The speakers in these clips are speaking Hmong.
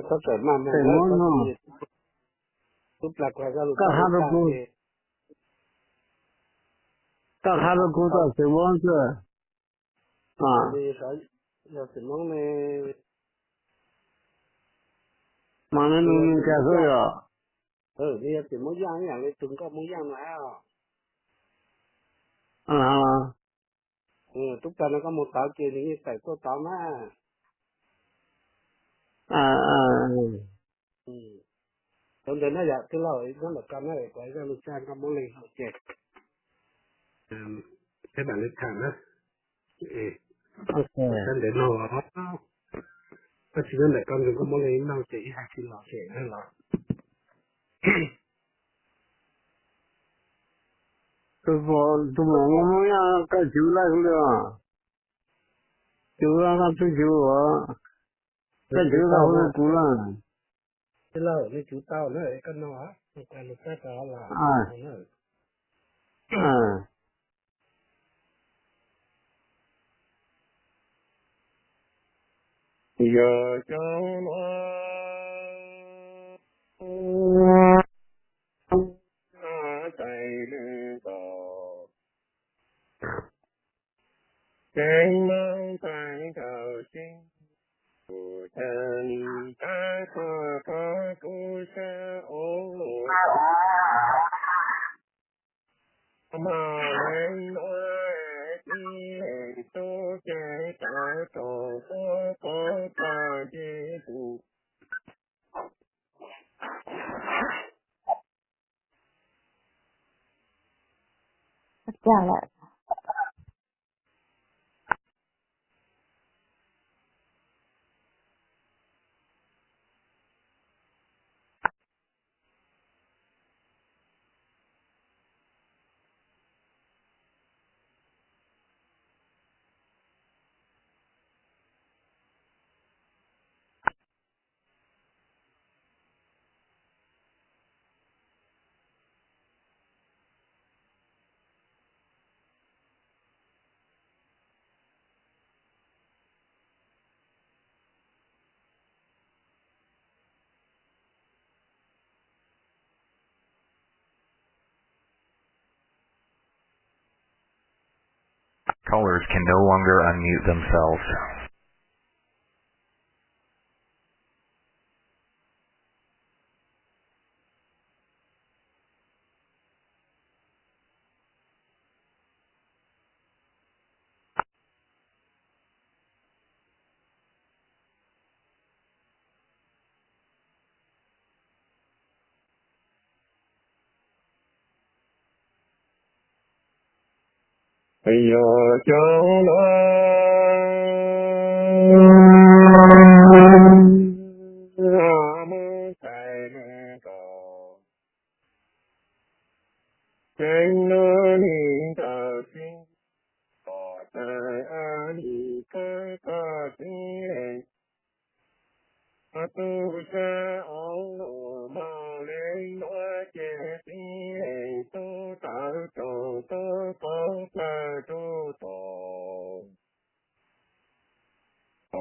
Txhob tawm maj mam, Xeem Muab no, tub plas kuv hais koj lus, koj qha rau kuv, koj qha rau kuv txog Xeem Muab xwb. Yog Xeem Hmoob ne, mas nws nug nws cas xwb yom? Nws yog Xeem Hmoob Yaj ib yam li tus nkauj Hmoob Yaj no hab. Tub plas no koj mus tod ces nws yeej tawm tuaj tod mas. Tau ntawd na yom tij laug, nyob ntawm koj na, kuv zaj lus txaj nkauj Moob Leej hauv ces peb mam li tham na. Sab ntawd no, koj tsis nyob ntawm koj nws nkauj Moob Leej no ces ib hais tsis los ces los. Tus muam Hmoob Yaj koj cuv laj kuv li os. Cuv laj koj twb cuv os. Koj cuv tau hu kuv lawm. Tij laug, nws cuv tau na, koj no, kuv hais lus txaj rau los. Yog cov no tais lwm tos, tseem meej tais nraug tseeb, tus cag li tab koj koj kuv sab ov lus. Mas leej nuav tib leeg tub ces tawv tsaus tuab pov plag ces tus Callers can no longer unmute themselves. Yog cov no muab tais lwm tos, tseem nuav li ntawd tseeb, pom tas a li kab koj tib leeg, tub sab ov lus mas leej nuav ces tib leeg tub tawv tsaus tuab pov plag rub tos.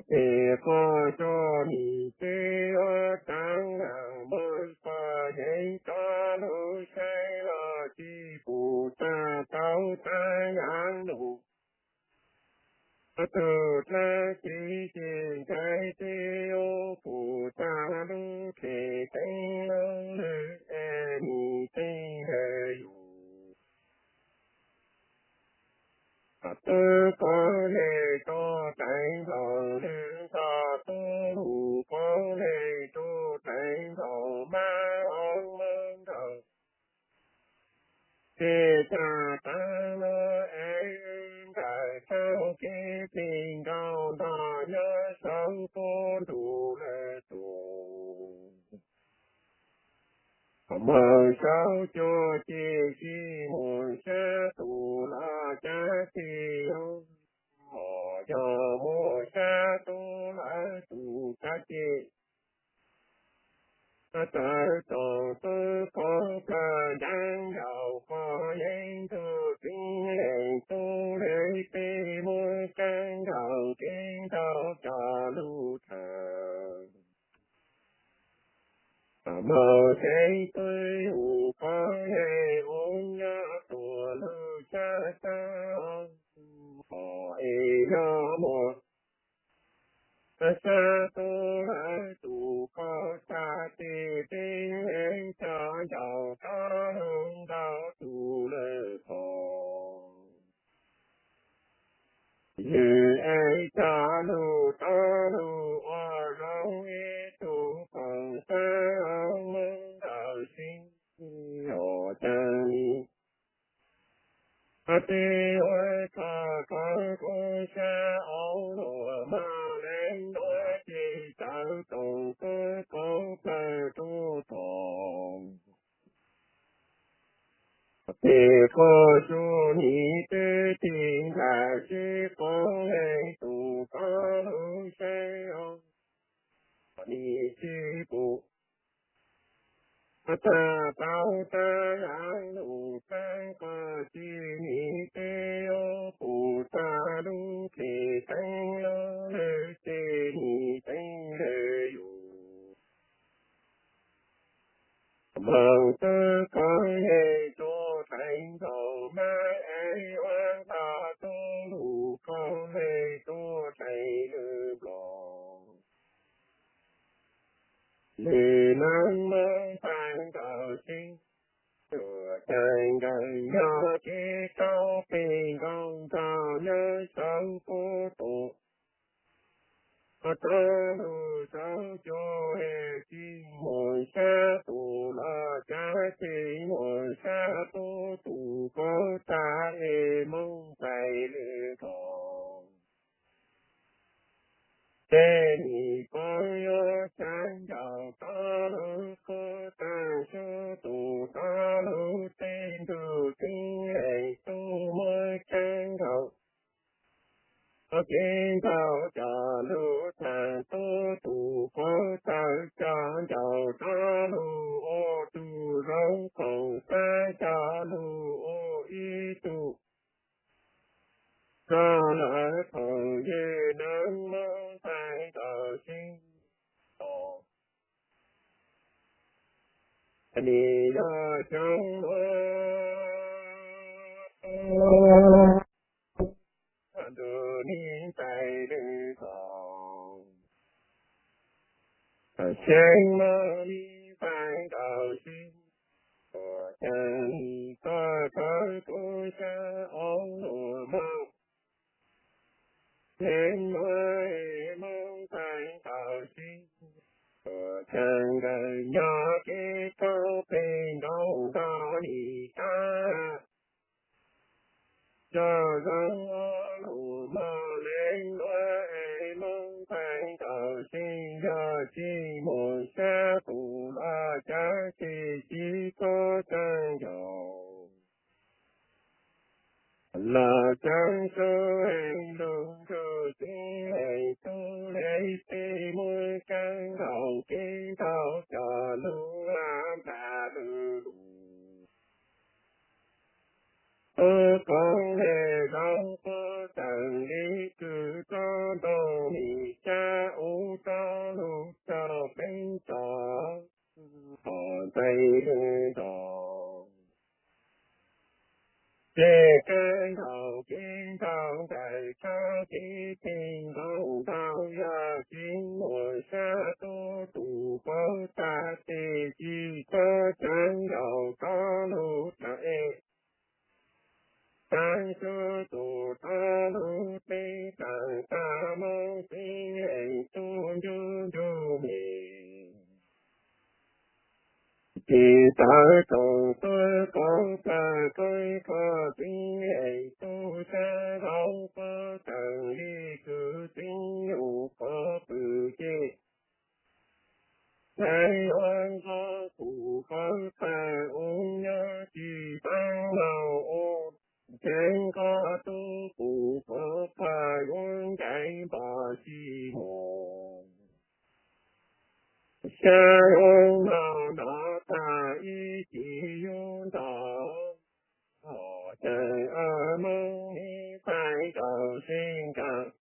Pem qhov coj nim teb ob tsaab lawm, npawg pog yeej tau lug saib los tsis pum tag tau tag yaav lug. Tug dlaab tsi ces nkaib teb ub pum tag lub tsev teeb lub lwg es nim tseeb ntawd yus. Tub pog le tub teev nkaus lwg nrog tub lug pog le tub teev nkaus mab hoob mab nkaus. Ces tag taag lug es nkawd saib kev plig nkaus nrog nyob saum puab ntug lawm tus. Mawg saub cuag ces tsis muaj sab tus los cav tsis yog, yog muaj sab tus lawm tus cav ces tawv tsaus tuab pov plag ncaab yaus pog yeej tug tib leeg tub le peb muaj kaab nkaus kev ntaus cov lug thawm. Maum tsev tub hu qhov es ua nyob tuaj lub sab sab, hos es yog muaj sab tub lawv tus qhov tag ces peb cov ncaus rov lug ntaus tus lawv qhov. Yog es coj lug rov lug ua zoo ib tug qoos xab Hmoob ntawd xwb, hos cas li Qhov twg ua txog qhov kuv sab auv luag mag leej ntuj ces tawv toom tuab qauv plawg tuab tom. Ces quaj su nim twb tig nrag sib qoob leej tus qauv lub sab auv, nim sib pum tag tau tag av lug teeb qhov txij nim twb yuav pum tag lub plig teeb lub lwg ces nim teeb lwg yus. Moog tub qauv yeej tuab theev nkaus mab es ua nta tub lug qauv yeej tuab theev lwg nplos. Lwm neeg Moob Nplhaib ntawd xwb, tuam ceeb nkawd yog kev tau peg nkaus nrog nyob saum puab tuam. Rov lug saum cua es tsis muaj sab tus los cas tsis muaj sab tub tus qauv tag es Moob Nplhaib lwm nkaus. Ces nim pog yuav sab ncaus rov lug qhov tag sab tus rov lug tej ntug tub es tub muaj sab nkaus. Ces ntaus coj lug tag tub tus qauv tawg coj ncaus rov lug ua tug zoo qoos xab coj lug ua ib tug rog lawv thaum yug neeg Moob Nplhaib ntawd xwb os. Nim yog xyoo ntug nim ntais lwm nkaus, xeeb Moob Nplhaib ntawd xwb, tuam ceeb li koj khawb kuv sab auv luag moog. Xeeb Moob Nplhaib ntawd xwb, tuam ceeb nkawd nyob kev tau peg nkaus nrog nim rab. Coj zoo ua lug mog leej ntuj es Moob Nplhaib ntawd xwb, yog tsis muaj sab tus los cas tsis tsis tuab ceeb ncaus. Los ceeb sub es lug nrug tub es tub le peb muaj sab nkaus kev ntaus coj lug ua nplaj lug lug. Tub qauv le zoo quav tawm le kws txob ntoo nim sab ub rov lug rau peeb tso hom ntais lwm nkaus. Ces kab nkaus kev ntaus ntawm tshab kev peg nkaus ntau yog tsis muaj sab tub tus qauv tag ces tsis txhob ceeb ncaus rov lug rau es. Tag sub tus rov lug peb tawm tag Moob txiv es tub ncu ncu me. Ces tawv toom tuab qauv plawg tuab qhov txiv es tub sab hauv quav tawm le kws txiv ub qhov pw ces. Ntxhais ua nqo kuv qhov pawg ua nyob tsis paab maug ua, ntshe nqo tub kuv qhov pawg yuav ncaim npog tsis mus. Xyov yuav maug nov tag ib chim yuav ntog, hom ces a Moob Nplhaib nkaus xwb nkaus.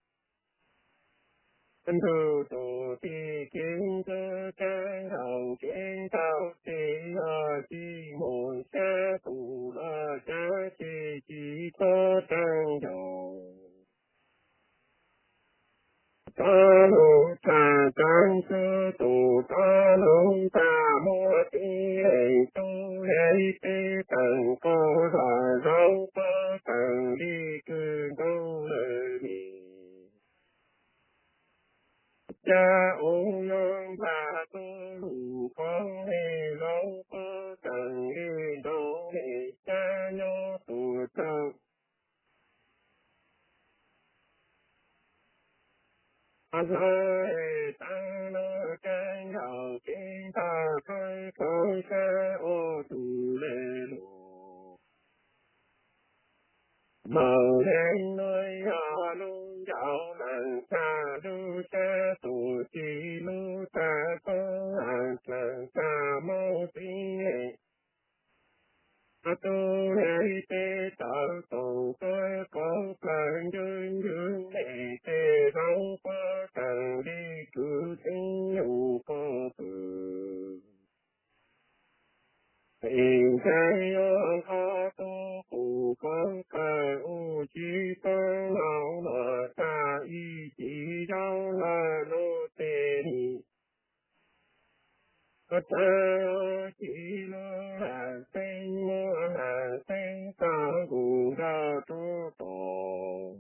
Ntug tus tij kev ntxwv kab nkaus kev ntau Tub lug poob le zaub poob tsees le nraug le xyab nyob tus tawg. Hlawv teeb lug keeb nkaus keeb tag qhov koob sab ua tus le lug. Maum le nuav yog lub ncauj leej txhaj lub sab tus txij lub tag koob leej txhaj txaj moog txij le. Tub le teb tawv toom tuab qoob plawg ncwb ncwb le tej zaub puab tawg le kws txib yug puab pwg. Es ntshai yuav qhov tub qus poob qawg u tsis txawj laug luag tag ib cim zaub lawm lub tej li. Ua tsaug ci lub lam xeeb muab lam xeeb txog nkuj nrog rub tos.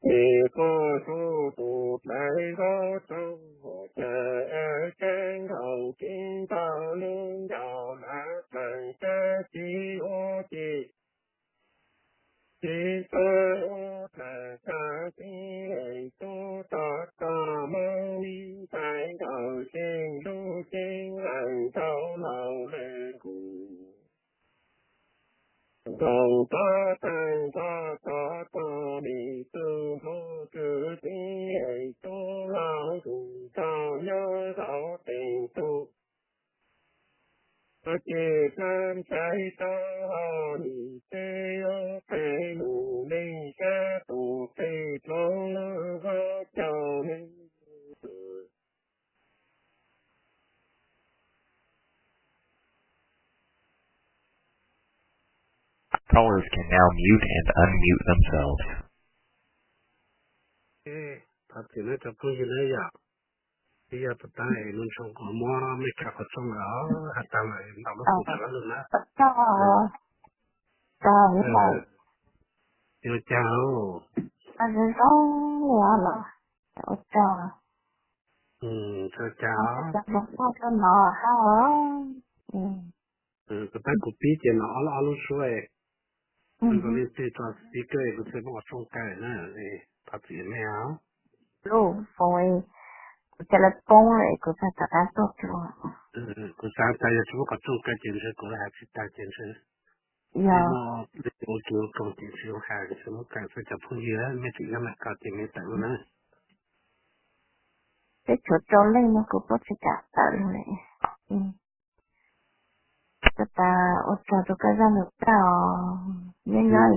Ces koj sub tus dlawg zaub rau hauv cag, keeb nkaus keeb tag lub ncauj lam plees sab txiv ua ces txiv xwb ua plees sab txiv es tub tog tog Moob Lis ntxhais nkaus tseem lub ceeb leej tau laus le nkus. Nkaus tog teeg tog tog tog nim tug npug kws txiv es tub laug nkus tau nyob zaum teem tug. Txog ces plab ntshai tau hau nim teb yuav qe lug neeg sab tus qe dlov lub vab caug neeg. Callers can now mute and unmute themselves. Thov txim nawb cov phooj ywg nawb yom. Twb yog puas tab es nus ntshoo kuv muab mej khav qhov rooj lawm os, has tas lawm ntau lub kuv tawm lub lug na. Ua tsaug, ua tsaug. Ua tsaug, ua tsaug. Kuv tab kuv pib ces no ob lub, ob lub suab, leej twg tso speaker kuv txhaj muab qhov rooj kaw na, thov txim mej os. Lub foos kuv txhaj le poob lawm kuv txhaj rov qab tuaj dlua. Kuv xav tas yog tsis muab qhov rooj kaw ces ntshe kuv hais tsis tag ces ntshe ua kiag ua koog ces tsis zoo hais, tsis muab kaw. Txhua cov phooj ywg mej tseem nyob Meskas ces mej tawm lug na. Peb tshuav rau leej no kuv puab tsis kam tawm lug li. Koj tas ua tsaug rau koj zaj lug txaj os, nyob nyob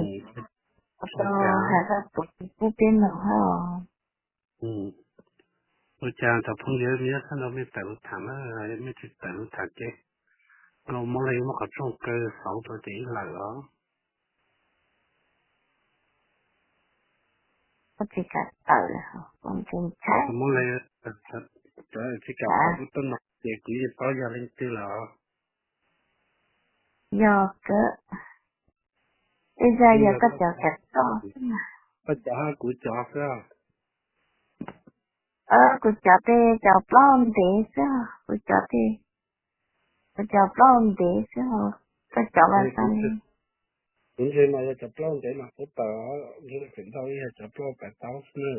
rau has zaj pum pub peb noog hab os. Ua cas cov phooj ywg mej nyob sab nraud mej tawm lug tham na, mej tsis tawm lug tham ces koj muab leej muab qhov rooj kaw xauv rau ces ib lawm os. Koj tsis kam tawm lawm, ntshai ntshai. Muab leej, tsis kam tawm kuv tuaj no ces kuv yeej paub yog leej twg lawm os. Yog kawg, tej zag yog koj cov kam toj xwb mas. Koj cov hab kuv cov xwb. Kuv cov tej cov plaub ntev xwb, kuv cov tej, kuv cov plaub ntev xwb, koj cov mas xav li. Kuv ntseeg mas yog cov plaub ntev mas puab tawm, ntseeg tseem ntau yog cov plaub pem taub xwb na.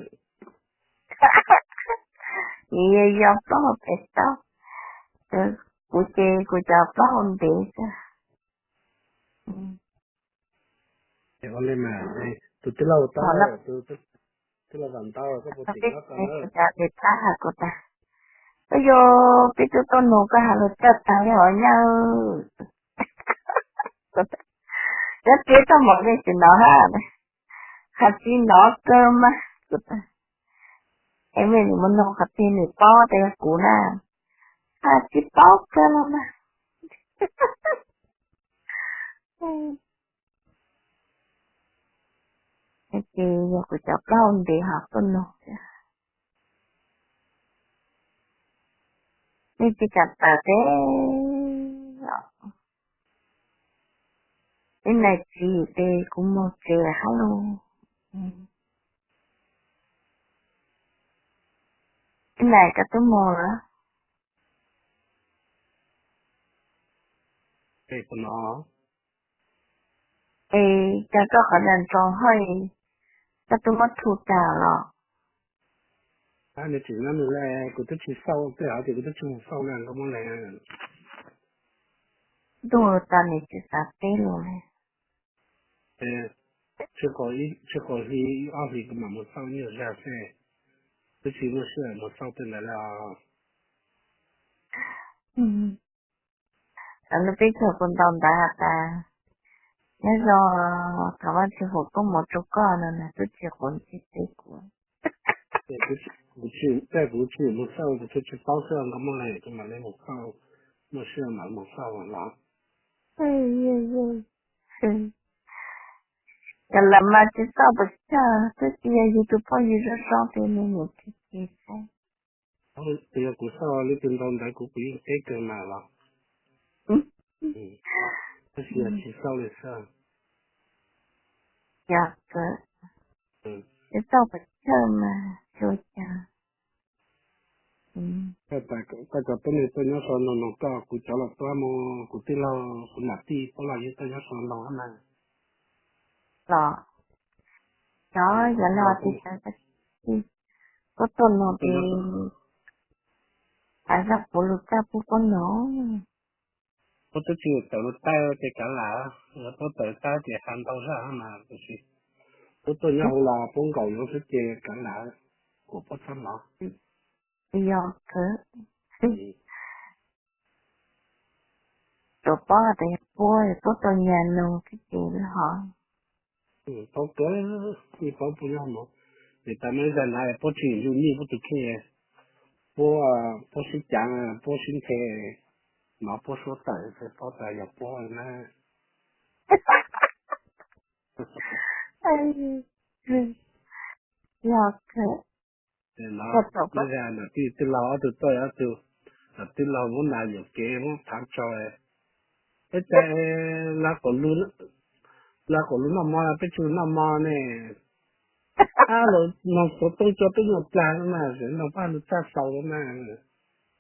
Nws yog yog plaub pem taub, kuv ces kuv cov plaub ntev xwb. Ua li mas, tus tij laug tau, tus tij laug vam ntau, koj puas tim nyob tau na? Kuv cov pem taub has kuv tas, koj yog peb tub tuaj nug koj has lug txawj tag li hov nyab. Kuv tas, nyob teb txoj mom mej tsis nov hab, has tsis nov kawg mas. Kuv tas, es mej nim mus nug qhov twg nws paub tas yog kuv na, has tsis paub kawg los mas. Ces yog kuv cov plaub ntev hov tuaj nug, nej tsis kam tawm teb. Ib nais txiv ces kuv mus tsev hab lug. Ib ntais koj twb mus lawm. Es cas koj qhov ntsoov hoj, koj twb muab thu tas los? Nws tseem nyob nws le, kuv twb tsis xauj, twb hais tias kuv twb tsis mus xauj na, nkauj Muaj Leej. Ntuj, tas nws tsis xav teb los li. Tsis, tsis qaum hli ob hlis kuv mam mus xauj ib nyuag zaj xwb, twb tsis muaj sij hawm mus xauj tej ntawd li os. Lub teb chaws kuv ntaus ntawv has tas, nyob zoo, thov Vaj Tswv foom koob hmoov rau koj no na, twb tsis quav ntsej teb kuv. Kuv tsis, kuv tsis mus xauj, kuv thiaj tsis paub xwb, nkauj Muaj Leej, kuv mam li mus xauj, muaj sij hawm mam mus xauj los. Cov lawv mas tsis xauj pes tsawg, twb tsis yog yus tus phooj ywg zoo zoo tiag, nws mus tsis tsis xauj. Yog kuv xauj li tus ntaus ntawv kuv, kuv yeej teb kawg mas los. Tab sis yog tsis xauj li xwb. Yog kawg, tsis xauj pes tsawg mas tsuas cas. Koj cov tuab neeg tuaj nyob sau noog noog koj, kuv cov los tuaj mus, kuv tij laug kuv nam tij puab los yeej tuaj nyob sau noog na. Los, cov yog los tis tas, puab tuaj noog tis, tas zaj puav lus txaj puab puab noog. Puab twb tsis tawm lus Thaib ces kav lam, puab tawm Thaib ces has ntau zaj mas, tiam sis puab tuaj nyob hauv los puab nkaum yuav xwb ces kav lam, kuam puab txhob hnov. Yog kawg. Tuam pob tas yog puab, puab tau nyag nug tib ces lawm hov. Paub kawg, ib paub puab nyob hauv no, ces tas muaj ib zag na puab tsis ncu nij puab tus kheej, puab, puab sib cav, puab sib nthe, no puab suav tawm ces paub tas yog puab na. Yog kawg. Ib zag nam tij, tij laug ob tug tuaj, ob tug, nam tij laug muab nas yuam kev muab thav tso, peb tas, lawv qaum lub noj mov, peb tsis noj mov ne. Ab, los noog xov tooj tso peb nyuag plag no mas, noog pab lus txaj xaus no mas.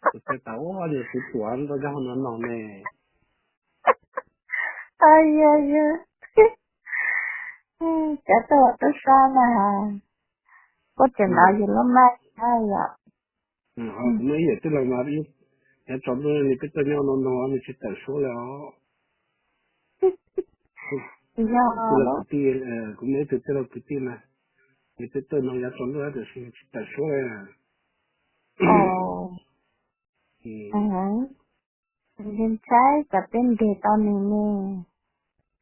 Kuv txhais tas ua nyuag kuv tuam ntau nyob hauv no noog ne. Yog, yog, cov tuaj tub sab mas, puab tseem hnov yus lub maj hab yom. Kuv muaj ib yam tij laug mas, yav tsaus ntuj no peb tuaj nyob no noog nws tsis tawm suab li os. Tij laug kwv tij, kuv muaj ib tug tij laug kwv tij mas, nws twb tuaj noog yav tsaus ntuj tab sis nws tsis tawm suab li. Ntshai tsam peb ntes tau nws ne.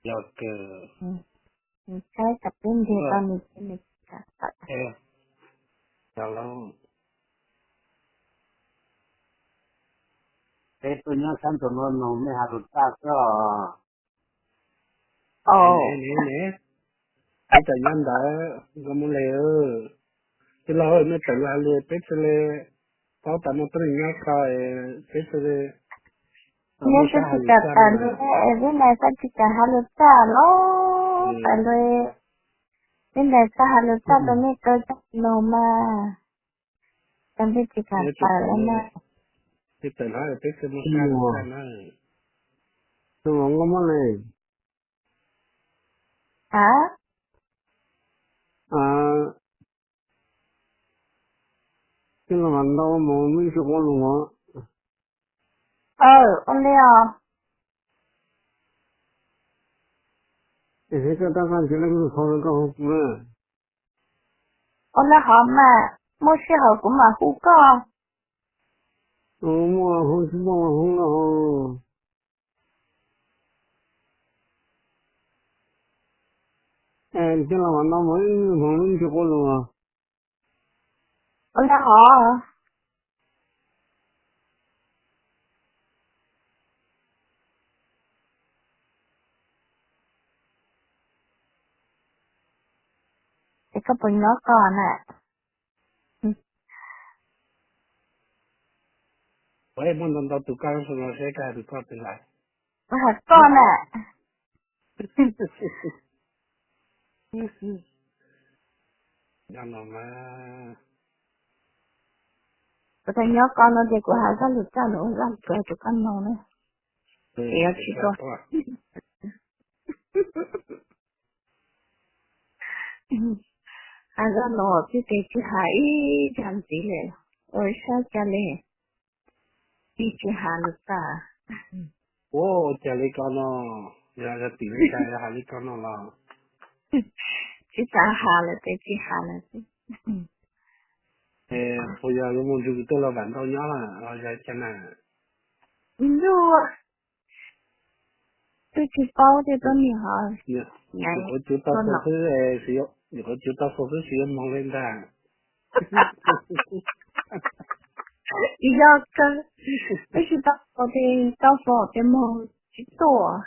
Yog kawg. Ntshai tsam peb ntes tau nws ces nws tsis kam tawm. Yog lauj. Peb tuaj nyob sab nraud no noog nej has lus txaj xwb os. Ne, ne, peb tawm nyob ntawd, nkauj Muaj Leej, tij laug, nej tawm lus has lus peb thiaj li paub tas muaj tuab neeg nyob ko, peb thiaj li, nej tsis kam tawm lus, peb mas tsis kam has lus txaj los tawm lus, peb mas txhob has lus txaj rau nej kaw txaj noog mas. Ces peb tsis kam tawm lawm na. Peb tawm hlo peb thiaj muaj txaj na. Tus nkauj Muaj Leej, a, tij laug Vam Ntau mas muaj ib tug quab lus os. Aw, ua li os. Es koj tab koj ntshe lawv kuj tau koj hu kuv na. Ua li hov mas, muaj sij hawm kuv mam hu koj. Muaj hu tsis muaj hu los. Tij laug Vam Ntau mas ib hmoov ib tug quab lus. Ua li hov. Es koj puas nyob koj na? Ua, muaj ntau ntau tus koj sawv los seb koj hais tus koj twg lawm. Kuv hais koj na. Nyob no mas, Kuv tau nyob koj no ces kuv has zaj lus txaj no ua zaj kawg rau koj mloog na. Ces yuav tsis tuaj. Has zaj no txij tes tsis has ib zaj ntxiv li, ua sab cas li, tsis has lus txaj. Ua cas li ko no, yog tim li cas has li ko no los tsis tas has lawm ces tsis has lawm xwb. Puas yog yuav mus nrog kuv tuaj los vam ntau nyob los yog cas na? Ntuj, twb tsis paub thiab tuab niag ho. Nyuam qhuav cuv tau xu xwb, nyuam qhuav cuv tau xu xwb tsis yuav moog li ntag. Yog kawg, twb tsis tau xu ces tau xu ces moog tsis tuaj.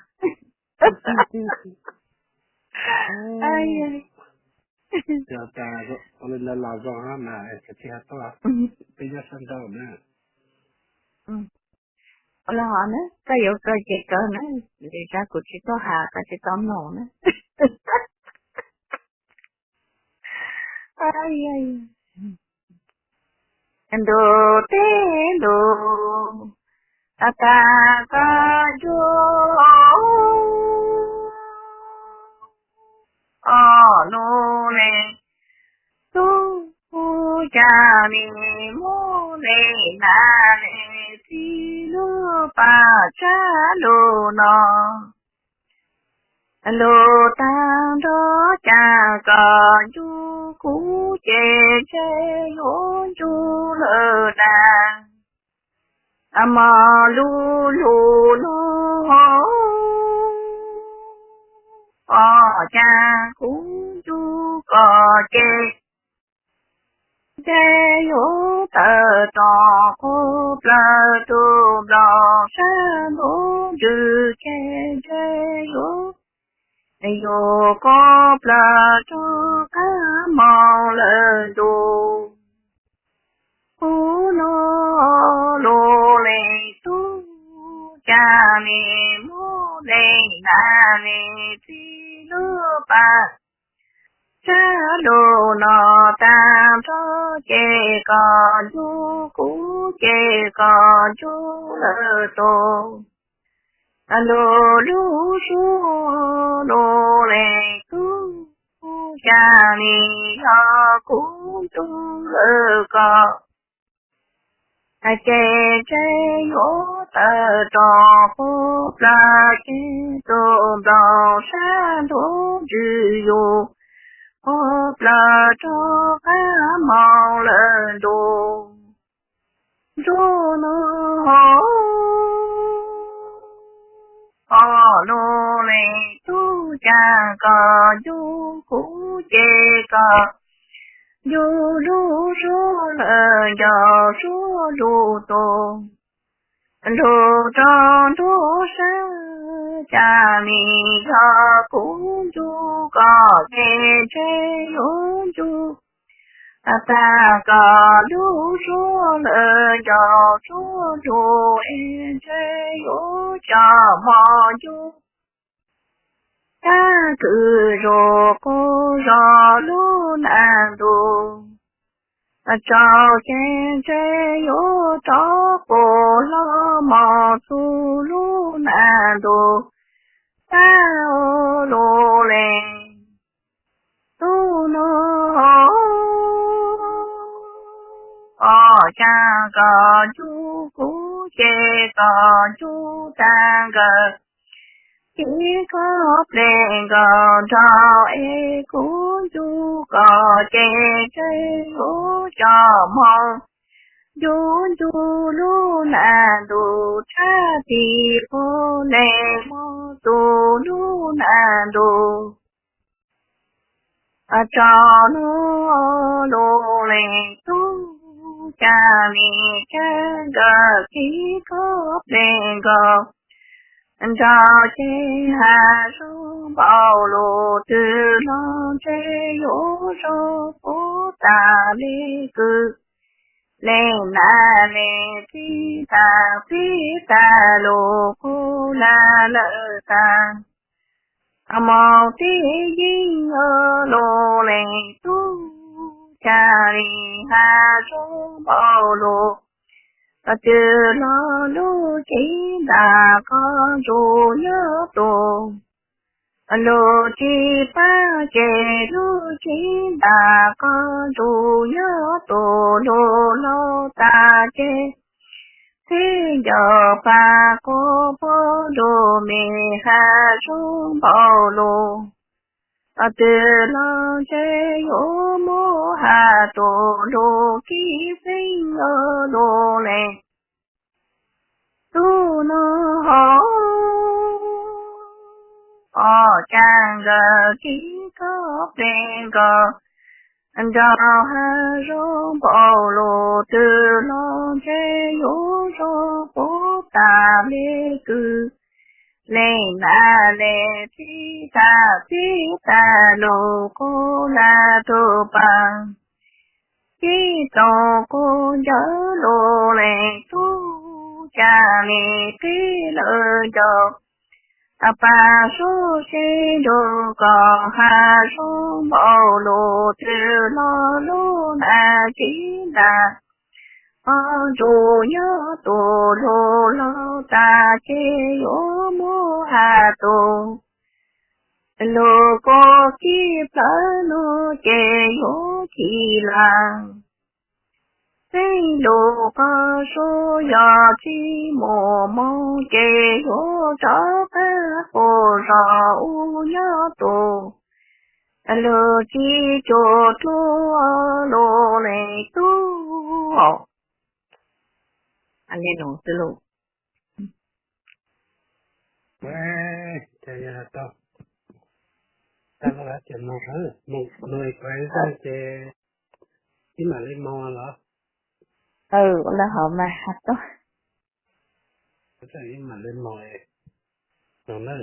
Yog tas ua li ntawd los zoo mas kav tsij tuaj, peb nyob sab nraud na. Ua li hov na, koj yuav kawg ces kawg na, lwm zaj kuv tsis tuaj has koj tsis tau mloog na. Ntuj teb ntuj, tag koj ncuj, o lub le tub, cas li muaj le na le txiv lub paj tshab lug no. Lug tag nrho cas koj ncuj kuv ces ntshe yuav ncuj lawm na. Mog lub lug no, o cas kuv ncuj koj ces ntshe yuav tawm rov qub plaws rau nplooj sab ntuj ntsws ces ntshe yuav, yuav qub plaws rau qab moos lawm ntuj. Ub no lub le tub, cas li muaj le na le txiv lub paj tshab lug no, tag nrho ces koj ncuj kuv ces koj ncuj lawm tus. Lub lub suab lub le tub, cas li yog kuv ncuj lawm koj ces ntshe yuav tawm rov qub plaws ces tus nplooj sab ntuj ntsws yus qub plaws rau qab moos lawm ntuj. Ntuj no, o lub le tub, cas koj ncuj kuv ces koj ncuj lub suab lawm nco suab lug tus. Lug rau nruab sab, cas li yog kuv ncuj koj ces ntshe yuav ncuj tag koj lub suab lawm nco suab lug es ntshe yuav coj mog ncuj tag kws zog qub zog lub nag ntuj. Tsaus ces ntshe yuav rov qub hlo mog txug lub nag ntuj. Tag lub le tub no, o cas koj ncuj kuv ces koj ncuj tag nkaus. Ces koj pleg nkaus nrog es kuv ncuj koj ces ntshe yuav coj mog ncuj ncuj lub nag ntuj tshab tib qub le mog txug lub nag ntuj. Tsaus no lub le tub, cas li tshab nkawd kev koj pleg nkaus nrog ces hav zoov npaum lub twg los ntshe yuav zoo puv tas le kwv le nas le txiv tas txiv tas lub qub lag lawm tas. Moos tib yeej lub le tub, cas li hav zoov npaum lub Twb los lub cev ntam qab ntsuj nyob tus, lub tsis pab ces lub cev ntam qab ntsuj nyob tus, lub los tas ces txhib ncaws pas quav puag nrug me has zoo npaum lug. Twb los ntshe yuav muab has tus, lub kib xeeb lug le tub no hov, ob cag nkawd kib kob pleg nkaus, nrog has zoo npaum lug. Twb los ntshe yuav zoo puv tas le kwv le nag le txhib tas txhib tas lug qub nag tug pas, txhib tau qub ncawg lug le tub, cas le qib lawm ncaus, pas sub se nrug kom has zoo npaum lug. Twb los lub nag cev ntam qab ntsuj nyob tus, lub los tas ces yuav muab has tus, lub kua kib plawv lug ces yuav chim lawm. Txhib lub qab sub yog tsis mus moog ces yuav rov qab puag zog ub nyob tus, lub tsis cuag dlua lug le tub. Ces mus, mus ib zag ces ib mam li mus los? Ua li hov mas has tuaj. Ib mam li mus no na.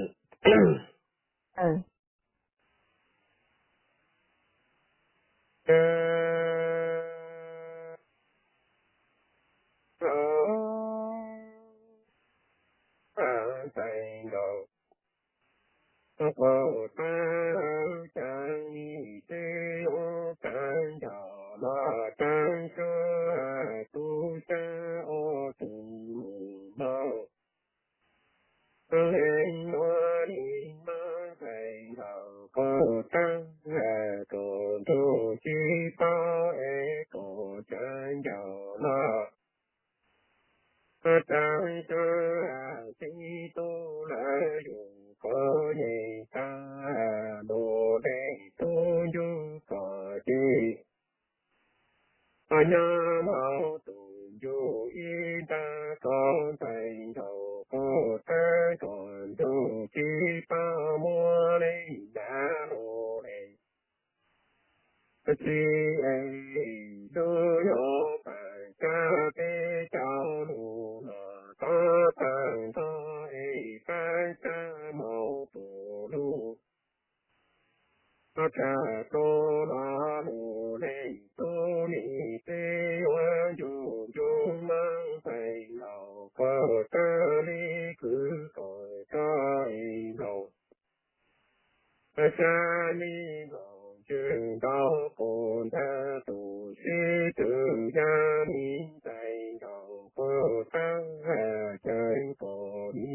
Ntxhais nraug, koj tab lawv caag li twb yuav kawg ncaus los caag suab tub sab ob tug mus npaum. Leej muab li mab ntxhais nraug koj tab kom ntuj tsis paub es kom caag ncaus los caag suab txhib tub lawv yug koj yeej tag lug le tub ncuj kom txhib. Nyob hauv tus ncuj ib nrab koj ntxhais nraug koj tab kom ntuj tsis paub muab li dav lug le. Txhib es lub yuav pab txhab peb caug lug los txhob tawg ntog es pab txhab maum tus lug. Txhab tub los lug le tub, nim peb yuav ncu ncu mab ntxhais nraug koj txhab li kwv kom txhob es nkaus. Txhab li nkaus ntswg nraug qus ntag tus sib tw, yog li ntxhais nraug koj tab caag kom li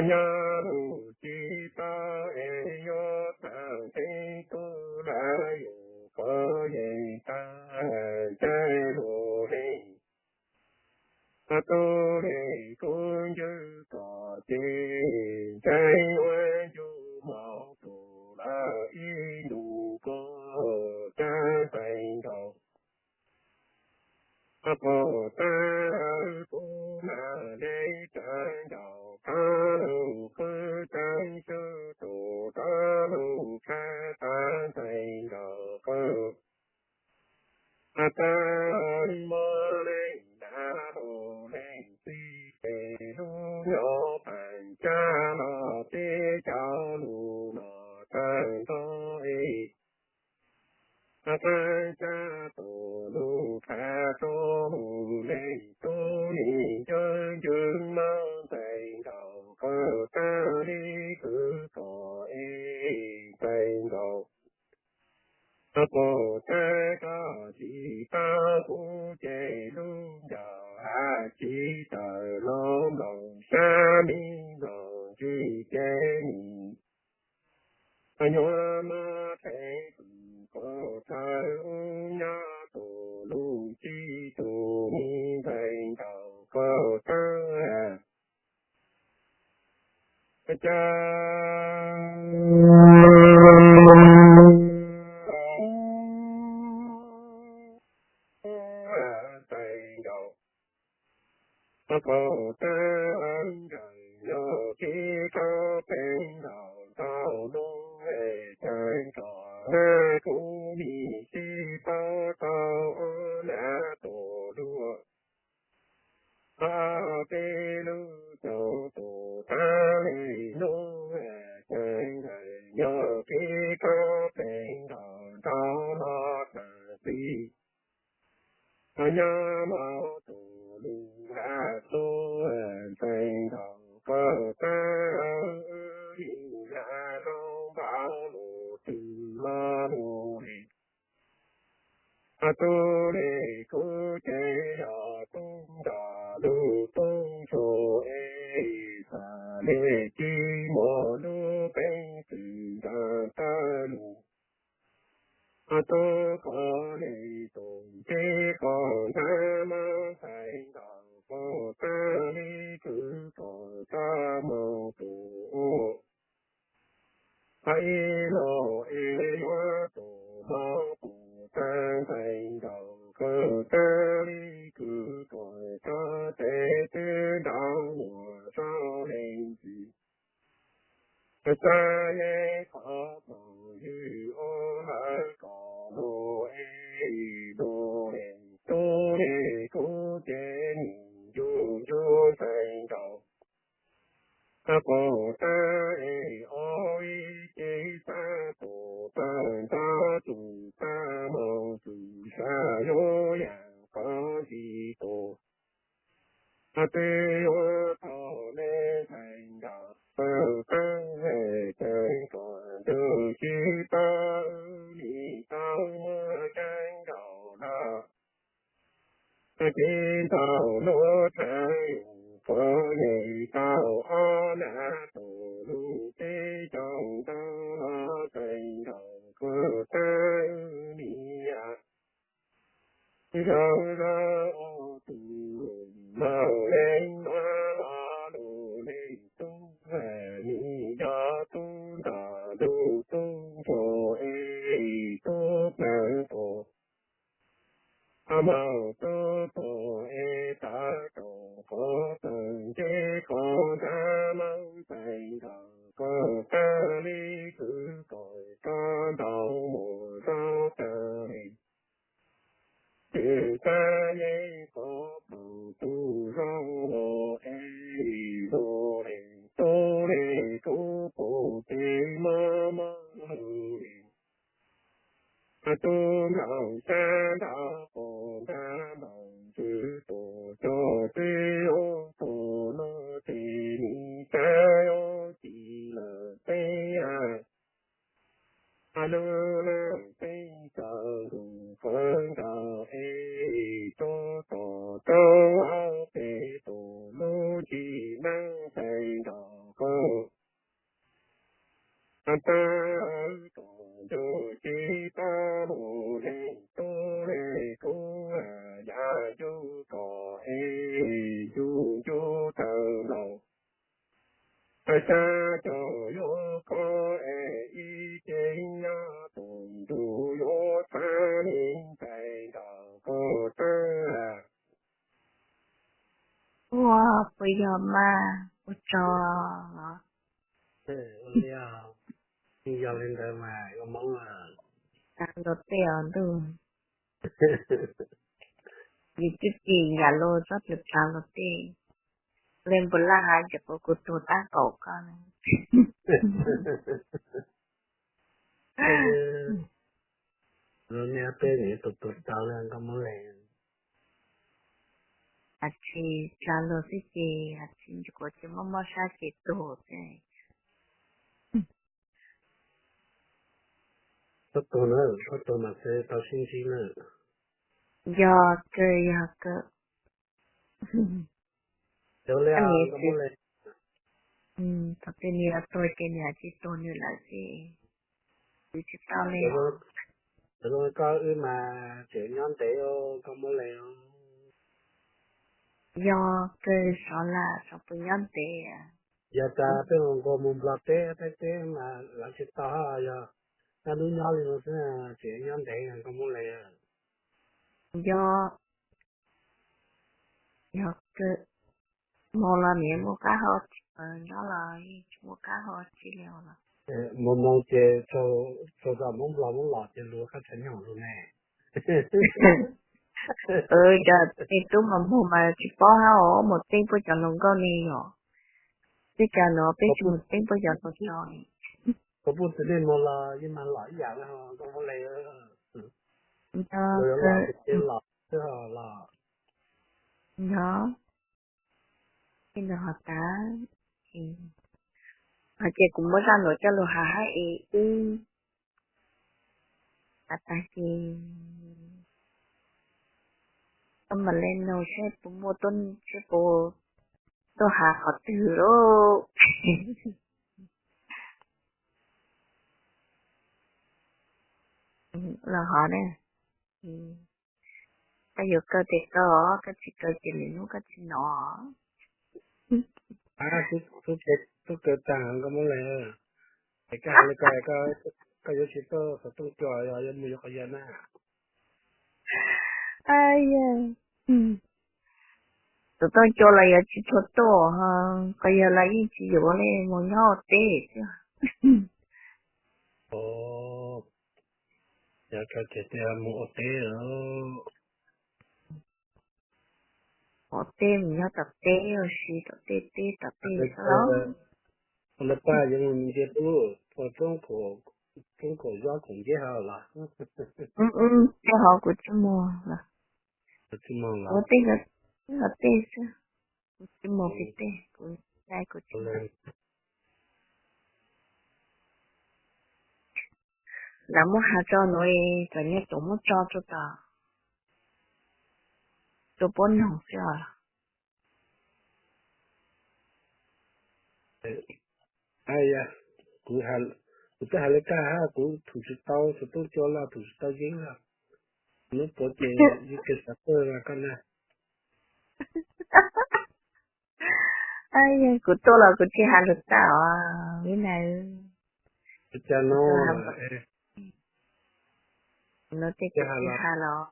nyob lug tsis paub es yuav txhab txhib tub lawv yug koj yeej tag ntsej lug li. Tub le kub ncuj kom txhib, ntxhais ua ncu maum tus lawv ib ntus koj txhab ntxhais nraug. Pog tab lawv kub mag le caag ncaus, qab lug qwb txhab sub tus, qab lug qab txhab ntxhais nraug qwb. Tab lawv muab leej dav lug leej txhib, es lub nyob pab txhab los peb caug lug los tag nrho es. Pab txhab tus lug qab tub lug leej tub, nim ncu ncu mab ntxhais nraug qwb, txhab li kwv kom es ntxhais nraug. Pog tab koj tsis paub kuv ces lub Cas txais nkaus, koj tab ntsawm yog kev koj pem nkaus ntau lub, cas txais nkaus kuv nim sib pab tau ob nab tus luj. Ob peb lub caug tus tab li hnub, cas txais nkaus yog kev koj pem nkaus ntau los txais txij. Nyob hauv tus lus hla xub, txais nkaus koj tab li hla zoo npaum lus twg los lus li. Tub li kuv ces yog tub nrog lub tub ntsuag es xav li tsis muaj lub peev xwm nrog tawm lus. Tub koj li tus tib qho nrab mab ntxhais nkaus koj tab li kwv kom txaj muag tus ub. Ib los es yuav tus hlob tus tab ntxhais nkaus koj tab li kwv kom txoj tes twb nrov muag txoj leej txiv. Xav yeej qhov thaum ywg ua lawv kom lus es lus li tub li kuv ces nim ncu ncu ntxhais nkaus. Quas tab es ob ib ce xab tus tawg nrov tus tag moog tus sab yuav yaam qhov ntsis tus. Twb yuav tau le ntxhais nkaus pawg pawg, txais kom ntuj tsis pab wb nim tau muaj tseeb nkaus lawm. Ces ntau lub rhawv yus puav yeej tau ob nab tus lub teb caug ntau los txais nkaus kuv tab wb nim. Zoo zoo ua tus lus mloog leej nuav los lus leej tub, nim yog tub nrog lub tub ntsuag es tub plawg tuag. Moog tub tuag es tawm rau qhov txawg ntseb qhov nrab moog txais nkaus koj tab li kwv kom koj ntaus mus zoo tag li. Tsis xav yeej qhov thaum tub zoo los es zoo li tub li kuv pum ces mob mob lug li. Tub nraug sab nraug quas nrab ntaus ntswg tuam cog twb yuav tuag lug ces nim xav yuav ci lawm peb a. Lub leej teb chaws nkaus qhov nkaus es rub tom rau ob peb tus lub tsis neeb txais nkaus qhov. Tab tom ncu tsis tau lug leej tub li kuv, yam yug kom es yug ncu tawg ntaus. Sab cog yuav kho es ib ce nyob tus ntug yuav txhab li ntxhais nraug koj tab. Ua puas yog mas ua tsaug los? Ua li, yog li ntawd mas ua Hmoob a. Tsa luag tej os ntuj. Yus twb tsis yam luag txob tus tsa luag tej. Li npus laj has ntsis kuv kuv tug tab kaum koj na. Luag niaj teb nim tus tus tau le nkauj Hmoob le. Has tsis tsa luag xwb ces has tsis ntsis kuv tsis mob mob sab ces tug xwb. Txhob tuag na, txhob tuag mas xwb tau sib ntsib na. Yog kawg yog kawg. Thaum twg nws yuav tuag ces nws has tsis tuag nws lawm ces twb tsis tau li. Cov zoo koj wb mas tseem nyob ntev nkauj Hmoob le. Yog kawg, sov lam sov puas nyob ntev. Yog tas peb nkaus mus Nplog teb, peb teb mas lawv tsis tau hab, yog nyob hnub nyob li no xwb, tseem nyob ntev koj Hmoob Leej. Yog, yog kawg, moos los nim muaj qab hau, nyob los tsis muaj qab hau tsi li los. Moos moos ces tsaug zog Hmoob Nplog Hmoob los ces luag qab tshaj nyoog lug ne. Cov tub mas moog mas tsis paub hab os, mus teb puab cov hluas nkauj ne yom. Teb chaws nuav peb tsis mus teb puab cov hluas nkauj. Puab txiv neej moog los yeej mag los ib yam le ho nkauj Hmoob Leej. Los xwb los. Yog, ntawd ho tas, ho ces kuv muab zaj nuav coj lug has hab es wb has tas ces koj mam le nug seb puas muaj, seb puas tuaj has qhov twg lauj. Los hov, koj yuav kaw tes kaw os, koj tsis kaw ces lwm hnub koj tsis hnov. Tub kaw tag nkauj Hmoob Leej, es koj has le ko, koj yuav tsis tuaj xov tooj cua los yuav mus yuav qhov yawg na? Xov tooj cua los yuav tsis tshua tuaj, qhov yawg los yeej tsis yuav li, mus nyob ua teb xwb. Yog kawg ces mus ua teb. Ua teb mus nyob tom teb ua si tom tej teb tom tej xwb los. Ua le paj yuav mus ntsia tub ua roob kaum yob kaum nceb hov los. Tej hov kuv tsis mus los. Ua teb, tej hov tej xwb, kuv tsis mus pem tej, kuv, kuv tsis. Lawv muab has tso nuav, cov nyiaj tub muab tso rau tom, rau puab noog xwb os. Kuv, kuv twb has le kag hab, kuv thum tsis tau xov tooj cua los thum tsis tau yeeb los. Hnub puav ces yeej kawg xav tuaj koj na. Kuv tuaj los kuv tsis has lus txaj os ib na. Cas no, no tej kuv tsis has los,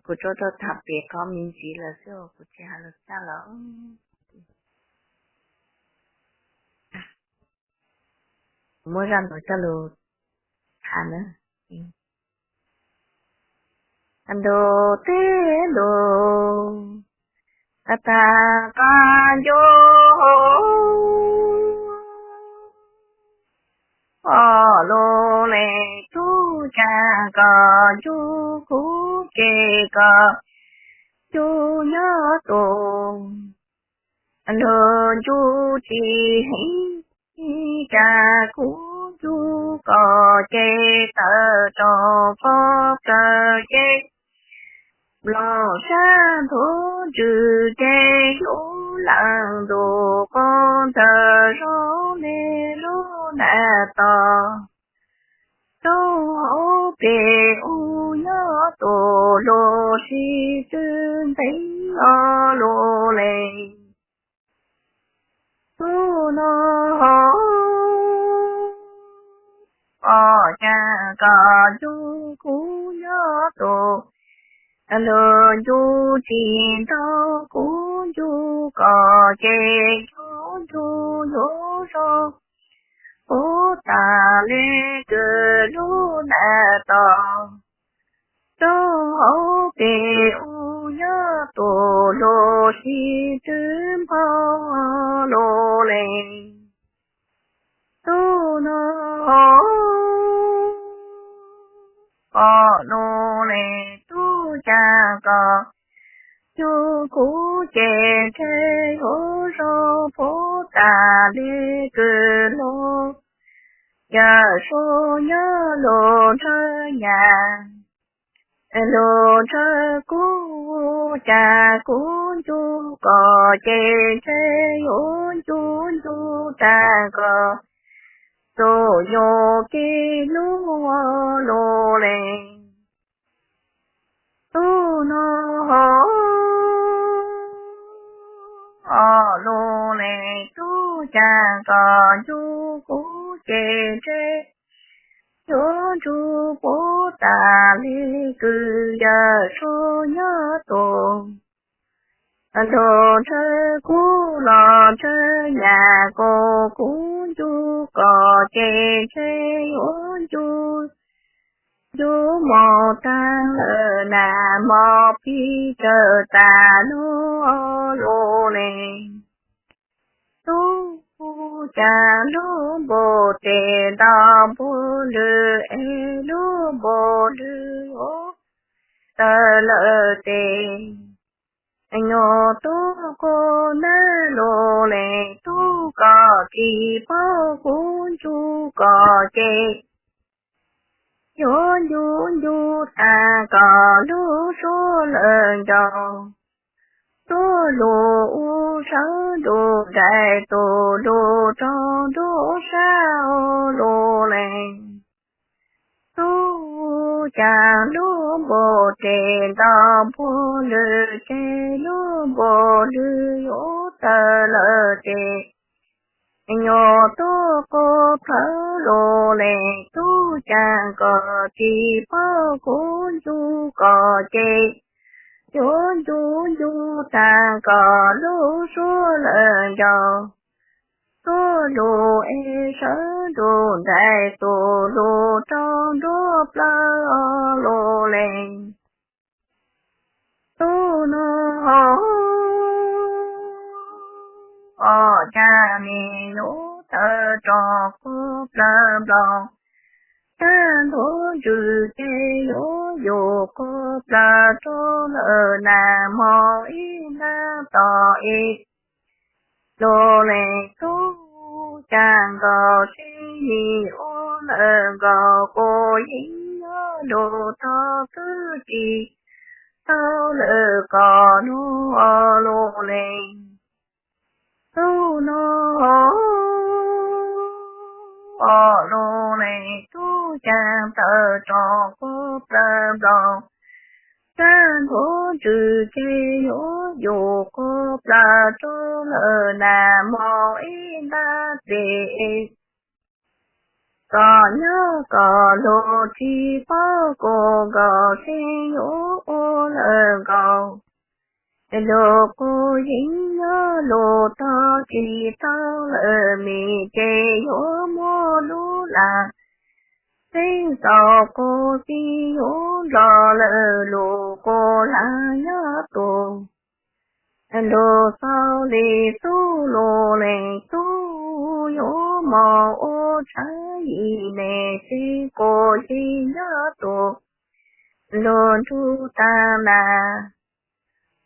kuv tsuas tau tham piav qhov me ntsis lawm xwb, kuv tsis has lus txaj los. Kuv muab zaj nuav coj lug has na. Ntuj teb ntuj, tag tag qab ncuj, o lug le tub, cas koj ncu kuv ces koj ncu nyob tus, lug ncu tsis heev, cas kuv ncu koj ces tawm rau pob kawg ces, nplooj sab ntuj ntsws ces lub leej ntuj qub ntawm zoo le lub nag tog, rau hauv pes u nyob tus lug sib tw ntev o lug le. Tub no, o cas koj ncu kuv nyob tus, lug ncu tsis tau, kuv ncu koj ces koj ncu yuav zoo, puv tas le kws lub nag tog, rau hauv pes u nyob tus lug sib tw npau lug le. Tub no, o lug le tub, cas koj ncu kuv ces ntshe yuav zoo, puv tas le kws lug, yawm saub nyob lug ntshaw nyas, lug ntshaw kuv, cas kuv ncu koj ces ntshe yuav ncu ncu tag koj, txug yug kev lub lug le. Tub no, o Lus le tub caag koj ncu kuv ces ntshe yuav ncu puv tas le kwv yawg sub nyob tus. Nrug ntsawg kuv los ntsawg nyam kuv, kuv ncu koj ces ntshe yuav ncu, ncu mus taag lawm nas mos pig tsawg tas lub lus le. Tub caag lub npus tes nto npug lwg es lub npus lwg yuav tawg lawm tes nyuag tub qub nab lus le tub koj tsis paub kuv ncu koj ces yuav ncu ncu taag koj lub suab lawm ncaus. Tub lus ua sawv nrug nraim tus lus rau nruab sab lus le. Tub caag lub npus tes nto npug lwg ces lub npus lwg yuav tawg lawm tes nyuag tub qub plawg lus le tub caag koj tsis paub kuv ncu koj ces yuav ncu ncu taag koj lub suab lawm ncaus. Tub lus es sawv nrug nraim tus lus rau nruab plawg lus le. Tub nug hov, ob cag me yuav tawg rau qub plawg nplaum, tag ntuj ntsws ces yuav yug qub plawg rau lawm nas mos ib ntab tom ib lus le. Tub caag nkaus sib nyiam ua lawm nkaus, quas yeeb nyob lug tog twb tsis tau lawm koj lub lus le. Tub nug hov, ob lus le tub caag tawg rau qub plawg nplaum, tag ntuj ntsws ces yuav yug qub plawg rau lawm nas mos ib ntab tes. Koj nyob koj lug tsis paub kuv nkaus, seb yuav ua lawm nkaus. Lug quas yeeb nyob lug tog tsis tau lawm mis, ces yuav muab lub lag teeb xaus quas xib yuav nplog lawm lug quas lag nyob tus. Lug xaus le tub lus le tub yuav moog ua tshaav yim me, seb quas yeeb nyob tus lug nrug taag nas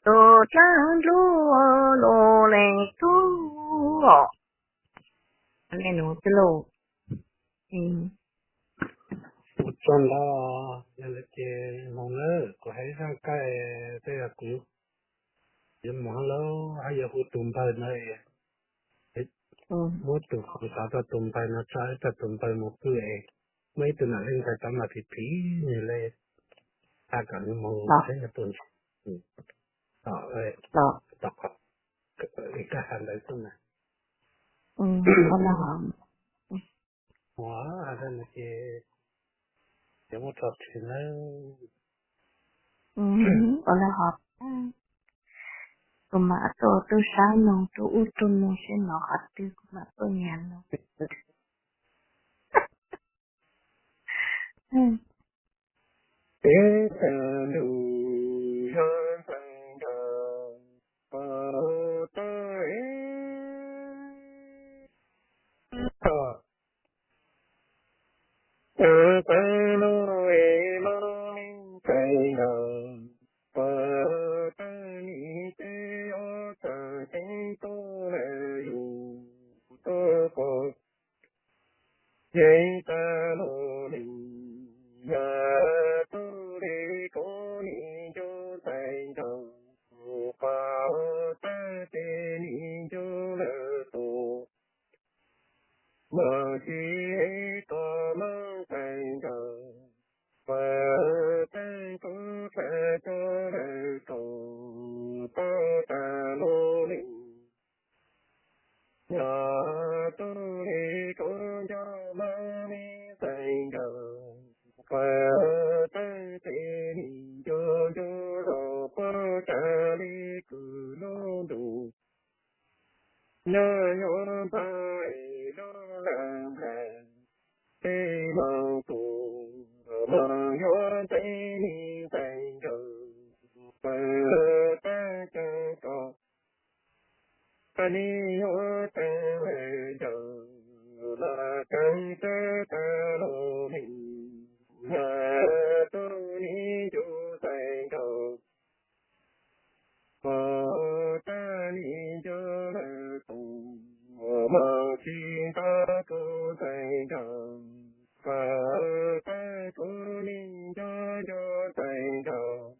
tus dlaab ntuj lus le tub. Le nuav xwb lauj. Ua tsaug ntau, yog li ces moog na, kuv hais zaj kawg, tej yog kuv yuav moog lawm, hab yuav hu tus npawg na, muab tus khoom xav tau tus npawg no tso, tso tus npawg moog pw es muaj ib tug nam leej ntawd tau mas phim phim nwg le, tag kom nwg moog saib nwg puas ntsib tom, tom qhov koj has ntawd xwb na. Ua ces, ces muab tso tseg nawb. Ua le hov, kuv mam tuaj tub sab noog rua ub rua noog seb nov qhov twg, kuv mam tuaj nyam noog. Peb tag lug yog ntxhais nraug pog tag es, tag tag lug es lug ntxhais nraug pog tag nim teb ob txhais teeb tub lawm yug tub pog. Yeej tag lug le, yog tub le kuv nim ncu ntxhais nraug, pog tag ces nim ncu lawm tus. Moog sib tua moog ntxhais nraug, pog tag kuv dlha cov lawm tus, tub tag lug le. yuav npaj es lub lawm nplaim, tej moog tus moog yuav ntev li ntev nkaus, pawg tawg caag ko, nej yuav teev lawm ncaus, los teev sab tag lug li, yog tub li ncu ntev nkaus, pog tag li ncu lawm tus, moog tsis nto kuv ntev nkaus, pog tag kuv li ncu ncu ntev nkaus,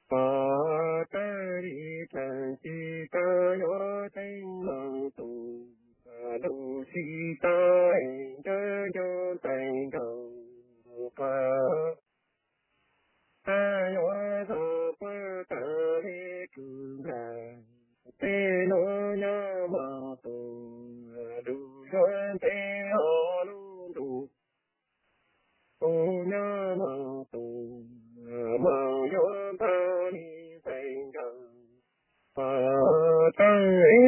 pog tag li tseem tsis tau yuav teeb moog tus, lug tsis tau es ncu ncu ntev nkaus, pog tag yuav zoo puag taag li kws nplaim, tej nuav nyob moog tus, lug yuav ntev hov lub ntuj, kuv nyob moog tus, moog yuav npaj li ntev nkaus, pog tag li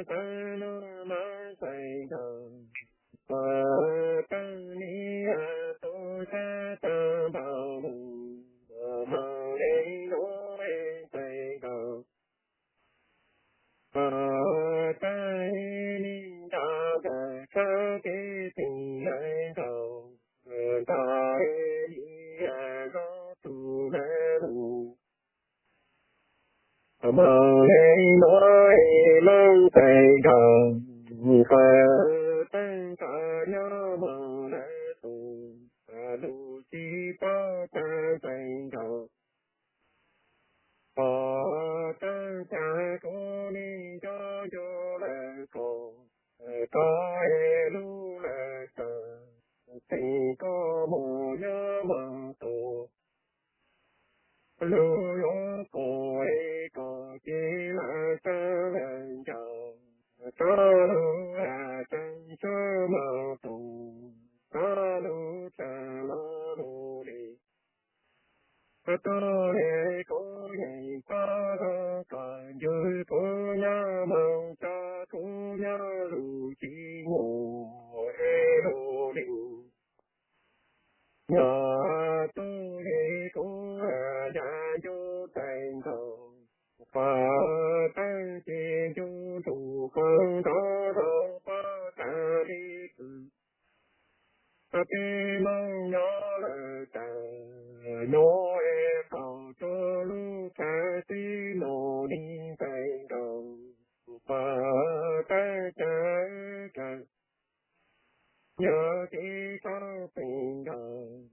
tag lug moog ntev nkaus, pog tag li tub sab tag npaum lug, moog le nuav ntev nkaus, pog tag li nta kag sab kev teg ntev nkaus, ntag li zoo tug le lug, moog le nuav moog ntev nkaus, pog tag kag nyob moog le tus, lug tsis paub tag ntev nkaus, pog tag kag kuv li ncu ncu lawm ko, koj es lub lawm tawm, tseem koj moog nyob moog tus, lug yuav pum le koj ces lawm tag lawm ncaus, txhob lug has tseeb txhob moog tus, txhob lug tsaam lug lug le, tub le kuv yeej paub zoo koj ncu kuv nyob moog tso kuv nyob lug tsis nyuaj es lug le, yog tub le kuv has ncu ntev nkaus, pog tag ces ncu ntug koog nrov zoo puag taag li kws, peb moog nyob lawm taag nuav es qaug rua lub kag teb lug li ntev nkaus, pog tag kag kag, yog kev txhob peem nkaus,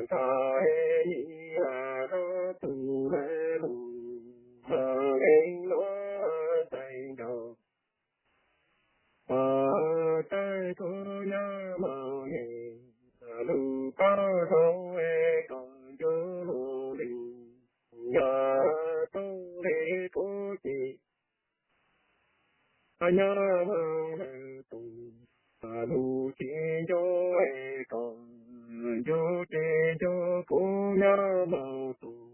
ntag li has zoo tug le lug, moog le nuav ntev nkaus, pog tag kuv nyob moog le, lug paub zoo es koj ncu lug le, yog tub le kuv ces nyob moog lawm tus, lug tsis ncu es koj ncu ces ncu kuv nyob moog tus,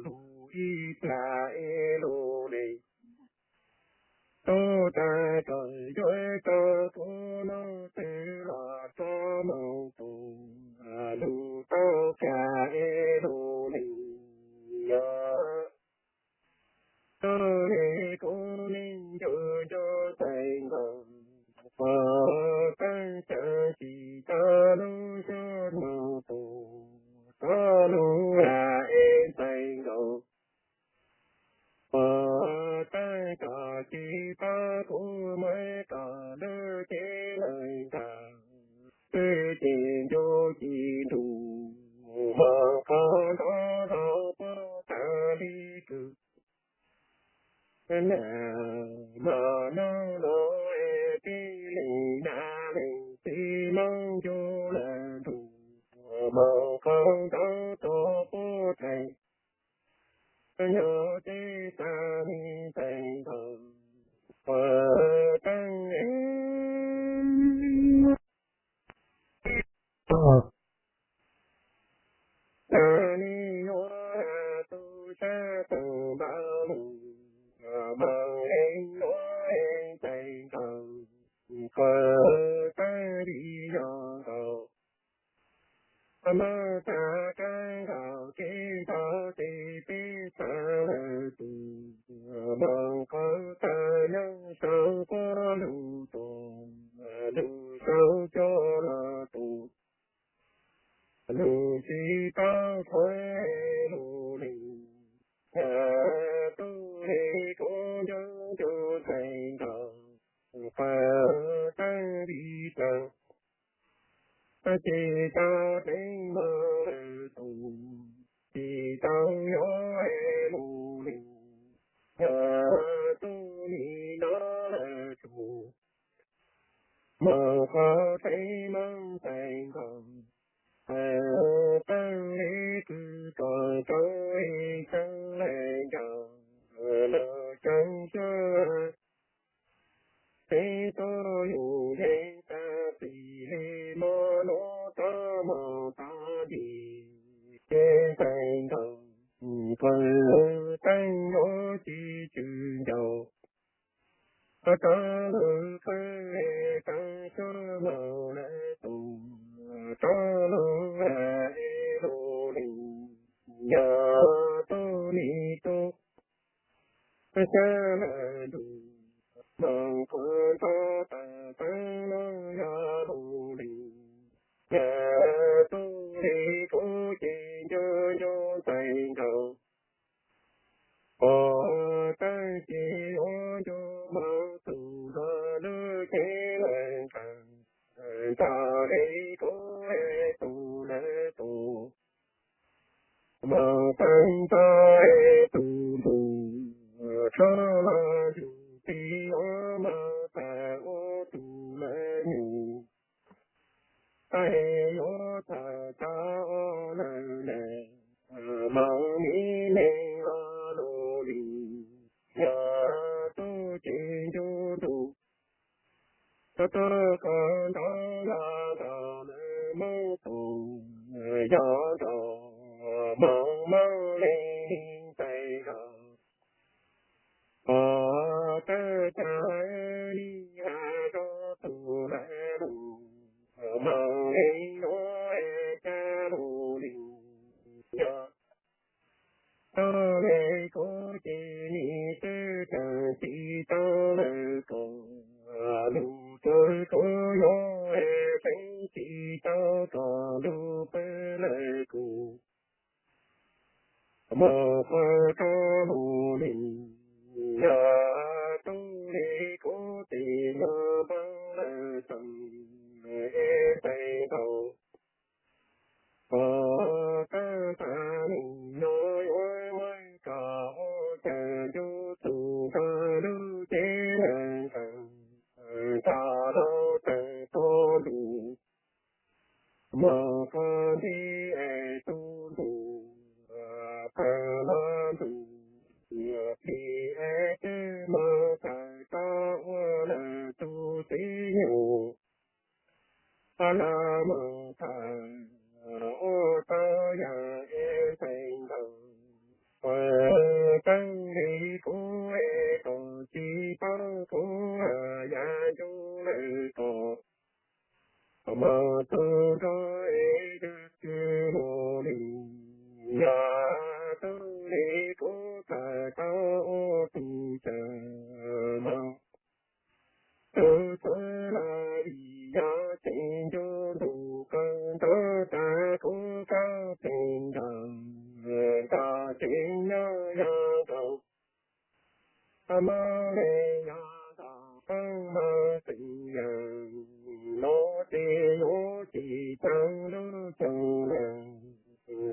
lug ib plag es lug le, tub tag koj yuav tso kuv nub twg los tso moog tus, lug tau kag es lug le, yog tub le kuv li ncu ncu ntev nkaus, pog tag kag tsis tau lug xyuas moog tus, txhob lug has es ntev nkaus, pog tag kag tsis paub kuv muab koj lub cev lawm ntag, twb ces ncu ci nrug moog qaug nrov zoo puag taag li kws, moog nub nuav es tij li nab leej txiv moog ncu lawm ntug, moog qaug nrov rua puag taag, yog teb tag li ntev nkaus, pog tag li yuav has Maj tag kab nkaus kev nrog ces peb txhawv lawm tus, moog qhov tawg nyob sau puab lug tus, lug sau cov lug tus, lug tsis paub qhov lug lug, yog tub le kuv nco nco ntxhais nkaus, qhov tawg vim tsaug, ces tau teeb moog lawm tus, tsis tau yuav lug lug, yog tub nim no lawm tus, moog qhov teeb moog ntxhais nkaus, qhov tawg le kws kom tau ib txhawv le ncaus, lug tsaug zog, peb tuab yug yeej tag txim le mob nuav tau moog tau dim, ces ntxhais nkaus, qhov teeb yuav tsis tswm ncaus, rov lug pw, tau suab moog lawm tus, rov lug lug lug, yog tub nim tub sab lawm tus, moog qhov nrov tawm teeb lug yog lug lug, yog tub le kuv ces nco nco ntxhais nkaus, qhov tawg ces yuav nco moog tus nrog lub cev lawm nkaus, ntag le kuv tus lawm tus, moog tawg ntag tus ntuj, rov lug yug tib ob moog tag ua tus lawm nyuj, tag yuav tag tag ua lawm le, moog mi neeg lug lug, yog tub ces nco ntuj, tub tub qhov nrov yog nrov lawm moog tus, yog nrov moog moog le ntxhais nkaus, qhov tawg tag li has rau tus lawm lug, moog le yuav caj lug lug, yog tub le kuv ces nim txawj tawg tsis tau lawm ko, lug txug kuv yuav tseeb tsis tau kom lug pw lawm kuv, moog qhov rov lug lug, yog tub le kuv tes yog npab lawm xeem, ntxhais nkaus, qhov tawg tag le no yuav muab kom ua cas ncu tug nrog lub cev lawm nkaus, tag lug tawm tuab ntuj, moog qhov nti es tub ntuj, tawg lug ntuj, plig es ceg moog tawm tau ua lawm tus txiv nyuj, lug moog tawm ua tau yam es ntxhais nkaus, qhov tawg le kuv es kom tsis paub kuv yam ncu lawm ko, moog tug nrog es tug tug lug lug, yog tub le kuv tawm tau ua tus tsaug moog, tug txhua lawm vim yog tseem ncu ntuj qhov nrov tag kuv kaub tseem ntaug, ntaug tseem nyob yog ntaug, mob le yog ntaug qeeb moog xeem yawg, no ces yuav tsis tau lub xyoo lawm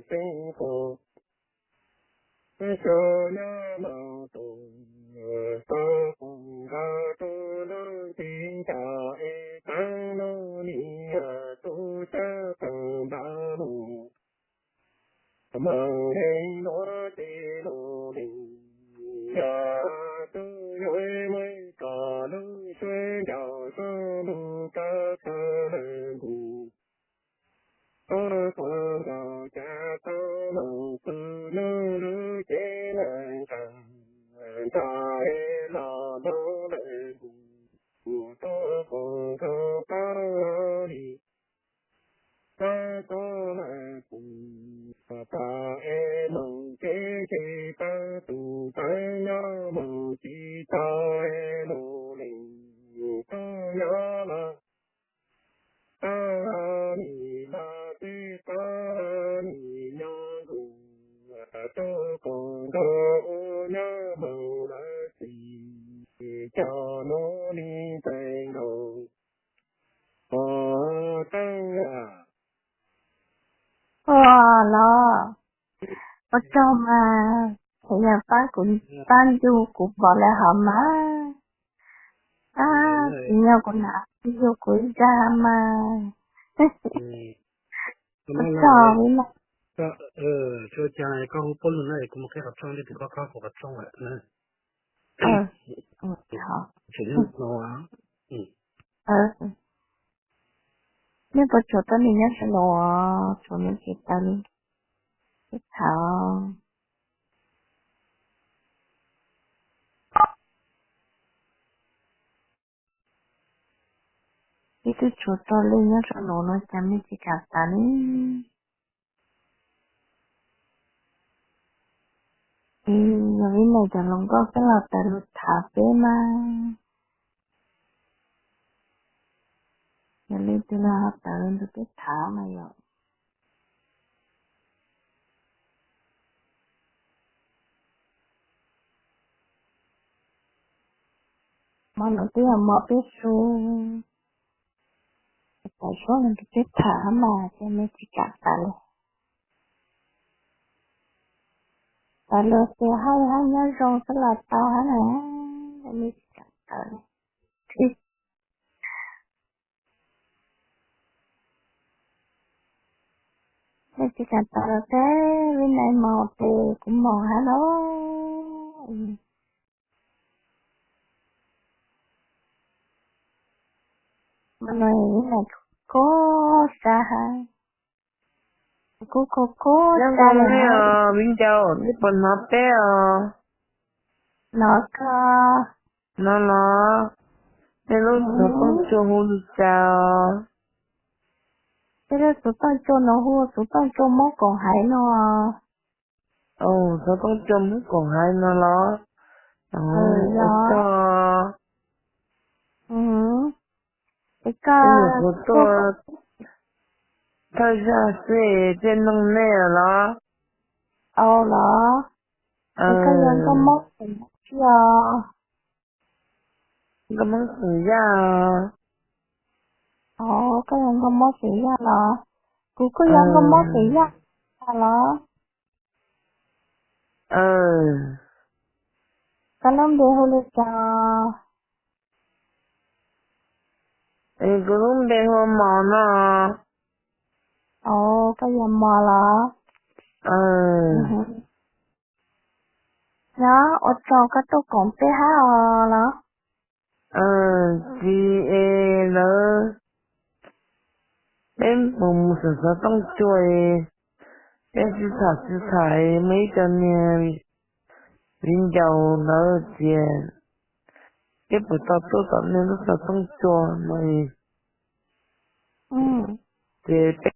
xeeb qhov, xyoo nyob moog tus, xyoo qhov nkaus tub lub ntsig ncaus es taag lub nim tub sab taag npav lug, moog le nuav ces lug le, yog tub yuav muab kom lub suab ncaus suab lug kab txhawv lawm ntuj, tub qhov nkaus cas tau moog pw lub lub cev lawm nkaus, ntag es los moog lawm ntuj, tub qhov nkaus paub li, tub tub lawm Ua los, ua tsaug mas, tseem yog pab kuv, pab ncu kuv npaum li hov mas. Ab, tsis yog kuv nam, tsis yog kuv ib zaj mas. Ua tsaug li mas. Nej puas tshuav tuab neeg nyob sab no, tshuav nej tsis tau li, peb tham. Peb twb tshuav tau li nyob sab no no cas nej tsis kam tas li. Es yog li no cov hluas nkauj peb los tawm lus tham peb mas. Yog li tus los tawm lus nrog peb tham mas yom. Hmo no twb yog hmo peb su, tawm suab los nrog peb tham mas ces nej tsis kam tas li. Tawm lus tias haj haj nyob zoo xwb los tau hab na, nej tsis kam tawm li. Nej tsis kam tawm los peb vib nais mos ces kuv mos hab lauj. Hmo no vib nais kuj sab hab, kuj kuj kuj sab li os. Viv ncaus, nej puas hnov peb os? Hnov koj. Hnov los? Nej lub xov tooj cua hu li cas os? Peb lub xov tooj cua no hu xov tooj cua Moob Koom Haiv no. Xov tooj cua Moob Koom Haiv no los? Yog. Es koj tuaj thawj zaj xwb thiaj noog nej los? Au los. Es koj yog nkauj Moob xeem Yaj os? Nkauj Moob xeem Yaj. Au, koj yog nkauj Moob xeem Yaj los? Kuv kuj yog nkauj Moob xeem Yaj los? Koj lub npe hu li cas? Es kuv lub npe hu ua Mos no. Au, koj yog Mos los? Nyob ua tsaug koj tuaj koom peb hab os los? Tsis es lawv, peb mus mus xov tooj cua es peb sib tham sib tham muaj ib co niag viv ncaus lawv tias peb puas tau tuaj tom nej lub xov tooj cua no es, ces peb